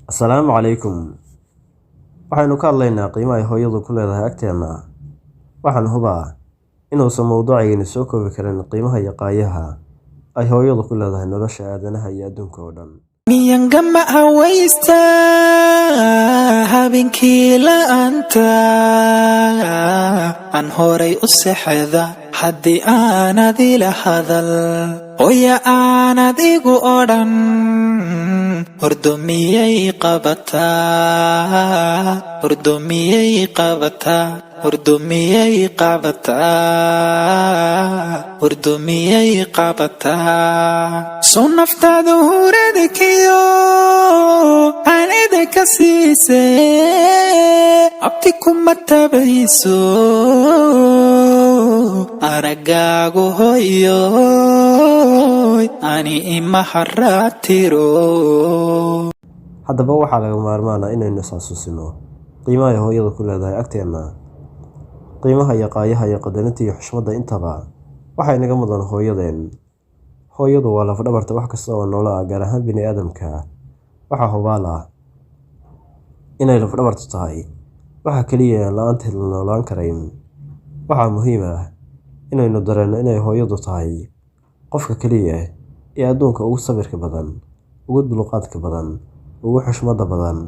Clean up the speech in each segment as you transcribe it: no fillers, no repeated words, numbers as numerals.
Asalaamu calaykum. Waxaynu ka hadlaynaa qiimaha ay hooyadu ku leedahay agteenna. Waxaan hubaa inuusan mowduucaygani soo koobi karin qiimaha iyo qaayaha ay hooyadu ku leedahay nolosha aadanaha iyo adduunka oo dhan. Miyangama hawaysta habeenkii la'aanta aan horay u sexda, haddii aanad ila hadal, hooya, aanad igu odhan hurdo miyay qabataa? Hurdo miyay qabataa? Hurdo miyay qabataa? Hurdo miyay qabataa? Soo naftaadu huradkiyo aanida ka siise, abti kuma tabayso aragaagu, hoyoy, ani ima haraatiro. Haddaba, waxaa laga maarmaan ah inaynu is-xasuusino qiimaha ay hooyadu ku leedahay agteenna. Qiimaha iyo qaayaha iyo qadarinta iyo xushmadda intaba waxay naga mudan hooyadeen. Hooyadu waa laf-dhabarta wax kasta oo noolo ah, gaar ahaan bini'aadamka. Waxaa hubaal ah inay laf-dhabartu tahay waxa kaliya ee aan la'aanteed la noolaan karayn. Waxaa muhiim ah inaynu dareenno inay hooyadu tahay qofka kaliya ee adduunka ugu sabirka badan, ugu dulqaadka badan, ugu xushmadda badan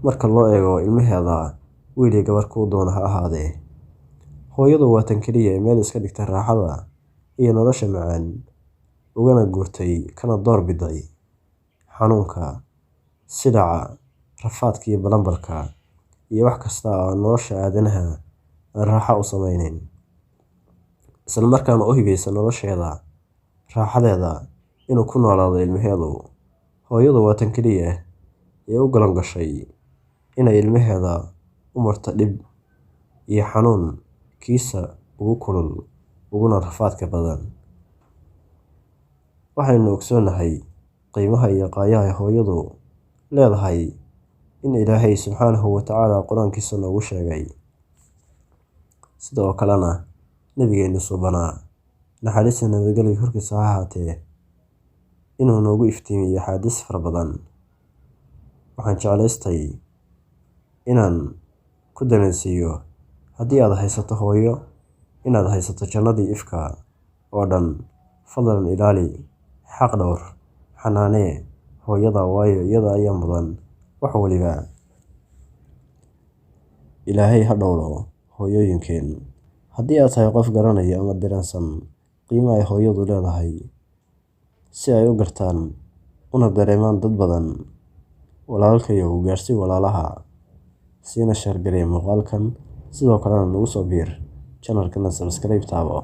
marka loo eego ilmaheeda, wiil iyo gabar kuu doono ha ahaadee. Hooyadu waa tan kaliya ee meel iska dhigta raaxada iyo nolosha macaan, ugana guurtay kana door biday xanuunka, silaca, rafaadka iyo balanbalka iyo wax kasta oo nolosha aadanaha aan raaxo u samaynayn. Isla markaana u hibaysa nolosheeda, raaxadeeda inuu ku noolaado ilmaheedu. Hooyadu waa tan kaliya ee u galan gashay inay ilmaheeda u marto dhib iyo xanuun kiisa ugu kulul uguna rafaadka badan. Waxaynu ogsoonahay qiimaha iyo qaayaha ay hooyadu leedahay in Ilaahay subxaanahu wa tacaala Qur-aankiisa noogu sheegay. Sidoo kalena Nabigeenu suubanaa, naxariista nabadgelyo korkiisa ha ahaatee, inuu noogu iftiimiyey axaadiis fara badan. Waxaan jeclaystay inaan ku dareensiiyo, haddii aad haysato hooyo, inaad haysato jannadii ifka oo dhan. Fadlan ilaali, xaq dhowr, xanaanee hooyada, waayo iyada ayaa mudan wax waliba. Ilaahay ha dhowro hooyooyinkeen. Haddii aad tahay qof garanaya ama dareensan qiimaha ay hooyadu leedahay, si ay u gartaan una dareemaan dad badan, walaalkayow, gaarsii walaalaha, siina share garee muuqaalkan, sidoo kalena nagu soo biir channelkana, subscribe taabo.